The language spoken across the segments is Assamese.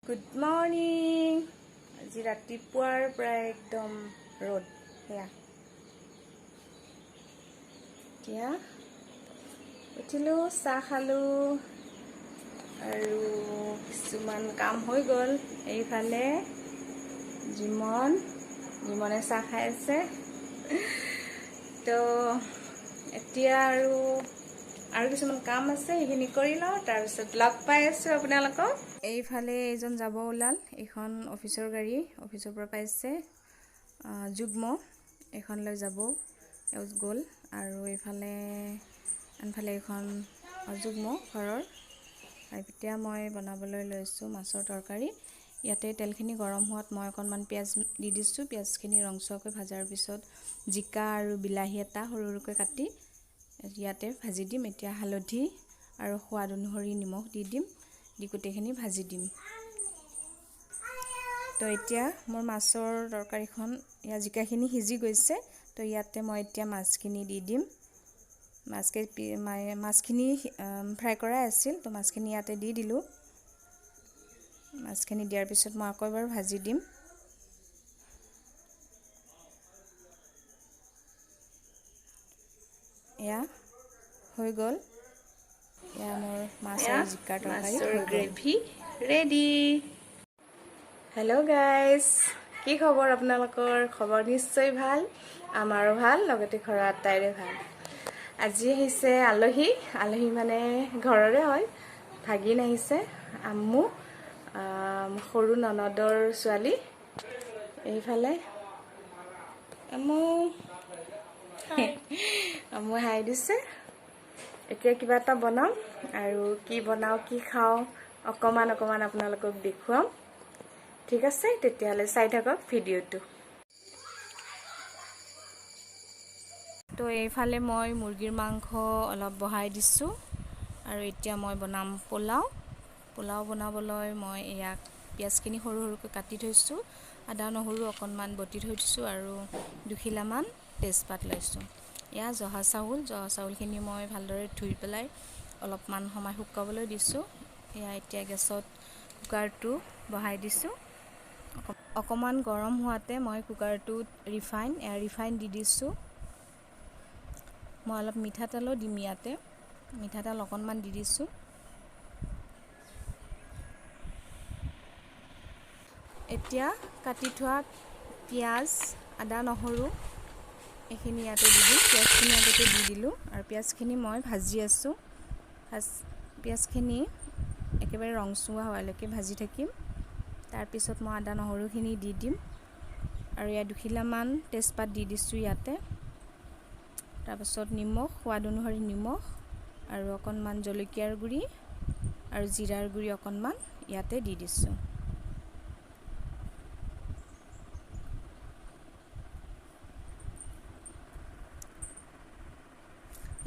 Good morning. আজি ৰাতিপুৱাৰ প্ৰায় একদম ৰ'দ। সেয়া এতিয়া উঠিলোঁ, চাহ খালোঁ আৰু কিছুমান কাম হৈ গ'ল। এইফালে জিমনে চাহ খাই আছে। তো এতিয়া আৰু আৰু কিছুমান কাম আছে, সেইখিনি কৰি লওঁ, তাৰপিছত লগ পাই আছোঁ আপোনালোকক। এইফালে এইজন যাব ওলাল। এইখন অফিচৰ গাড়ী, অফিচৰ পৰা পাইছে যুগ্ম, এইখন লৈ যাব, এওঁ গ'ল। আৰু এইফালে আনফালে এইখন অযুগ্ম ঘৰৰ। আৰু এতিয়া মই বনাবলৈ লৈছোঁ মাছৰ তৰকাৰী। ইয়াতে তেলখিনি গৰম হোৱাত মই অকণমান পিঁয়াজ দি দিছোঁ। পিঁয়াজখিনি ৰংচোৱাকৈ ভজাৰ পিছত জিকা আৰু বিলাহী এটা সৰু সৰুকৈ কাটি ইয়াতে ভাজি দিম। এতিয়া হালধি আৰু সোৱাদ অনুসৰি নিমখ দি দিম, দি গোটেইখিনি ভাজি দিম। তো এতিয়া মোৰ মাছৰ তৰকাৰীখন, ইয়াৰ জিকাখিনি সিজি গৈছে। তো ইয়াতে মই এতিয়া মাছখিনি দি দিম। মাছখিনি ফ্ৰাই কৰাই আছিল, তো মাছখিনি ইয়াতে দি দিলোঁ। মাছখিনি দিয়াৰ পিছত মই আকৌ এবাৰ ভাজি দিম। এয়া হৈ গ'ল। এয়া মোৰ মাছ আৰু জিকাৰ তৰকাৰী, মাছৰ গ্ৰেভি ৰেডি। হেল্ল' গাইজ, কি খবৰ আপোনালোকৰ? খবৰ নিশ্চয় ভাল, আমাৰো ভাল, লগতে ঘৰৰ আটাইৰে ভাল। আজি আহিছে আলহী। আলহী মানে ঘৰৰে হয়, ভাগিন আহিছে, আম্মু, সৰু ননদৰ ছোৱালী। এইফালে আম্মু, আম্মু হাই দিছে। এতিয়া কিবা এটা বনাম আৰু কি বনাওঁ, কি খাওঁ, অকণমান অকণমান আপোনালোকক দেখুৱাম। ঠিক আছে, তেতিয়াহ'লে চাই থাকক ভিডিঅ'টো। তো এইফালে মই মুৰ্গীৰ মাংস অলপ বহাই দিছোঁ আৰু এতিয়া মই বনাম পোলাও। পোলাও বনাবলৈ মই ইয়াক পিঁয়াজখিনি সৰু সৰুকৈ কাটি থৈছোঁ, আদা নহৰু অকণমান বটি থৈ দিছোঁ আৰু দুখিলামান তেজপাত লৈছোঁ। এয়া জহা চাউল, জহা চাউলখিনি মই ভালদৰে ধুই পেলাই অলপমান সময় শুকাবলৈ দিছোঁ। এয়া এতিয়া গেছত কুকাৰটো বহাই দিছোঁ। অকণমান গৰম হোৱাতে মই কুকাৰটোত ৰিফাইন দি দিছোঁ। মই অলপ মিঠাতেলো দিম ইয়াতে, মিঠাতেল অকণমান দি দিছোঁ। এতিয়া কাটি থোৱা পিঁয়াজ, আদা, নহৰু এইখিনি ইয়াতে দি দিম। পিঁয়াজখিনি আগতে দি দিলোঁ আৰু পিঁয়াজখিনি মই ভাজি আছোঁ। পিঁয়াজখিনি একেবাৰে ৰংচোৱা হোৱালৈকে ভাজি থাকিম। তাৰপিছত মই আদা নহৰুখিনি দি দিম আৰু ইয়াত দুখিলামান তেজপাত দি দিছোঁ ইয়াতে। তাৰপাছত নিমখ, সোৱাদ অনুসৰি নিমখ আৰু অকণমান জলকীয়াৰ গুড়ি আৰু জিৰাৰ গুড়ি অকণমান ইয়াতে দি দিছোঁ।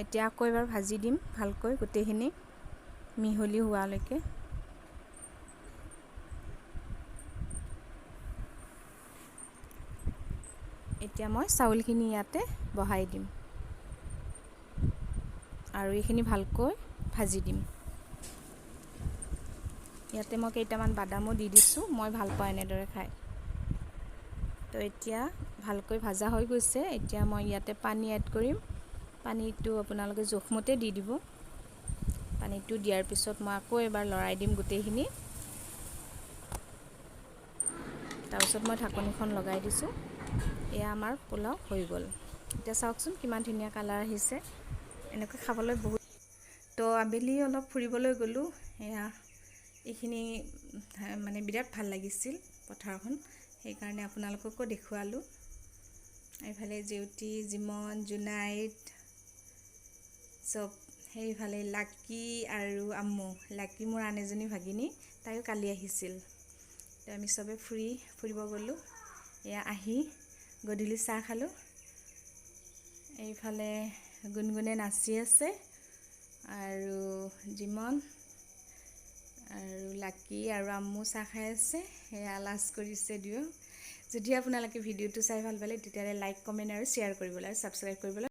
এতিয়া আকৌ এবাৰ ভাজি দিম ভালকৈ গোটেইখিনি মিহলি হোৱালৈকে। এতিয়া মই চাউলখিনি ইয়াতে বহাই দিম আৰু এইখিনি ভালকৈ ভাজি দিম। ইয়াতে মই কেইটামান বাদামো দি দিছোঁ, মই ভাল পাওঁ এনেদৰে খাই। তো এতিয়া ভালকৈ ভাজা হৈ গৈছে। এতিয়া মই ইয়াতে পানী এড কৰিম। পানীটো আপোনালোকে জোখমতে দি দিব। পানীটো দিয়াৰ পিছত মই আকৌ এবাৰ লৰাই দিম গোটেইখিনি। তাৰপিছত মই ঢাকনিখন লগাই দিছোঁ। এয়া আমাৰ পোলাও হৈ গ'ল। এতিয়া চাওকচোন কিমান ধুনীয়া কালাৰ আহিছে। এনেকৈ খাবলৈ বহুত। তো আবেলি অলপ ফুৰিবলৈ গ'লোঁ। এয়া এইখিনি মানে বিৰাট ভাল লাগিছিল পথাৰখন, সেইকাৰণে আপোনালোককো দেখুৱালোঁ। এইফালে জেউতি, জিমন, জোনাইদ চব, সেইফালে লাকি আৰু আম্মু। লাকি মোৰ আন এজনী ভাগিনী, তাইও কালি আহিছিল। তো আমি চবে ফুৰিব গ'লোঁ। এয়া আহি গধূলি চাহ খালোঁ। এইফালে গুণগুণে নাচি আছে আৰু জিমন আৰু লাকি আৰু আম্মু চাহ খাই আছে। সেয়া লাজ কৰিছে দুয়ো। যদি আপোনালোকে ভিডিঅ'টো চাই ভাল পালে, তেতিয়াহ'লে লাইক, কমেণ্ট আৰু শ্বেয়াৰ কৰিবলৈ আৰু ছাবস্ক্ৰাইব কৰিবলৈ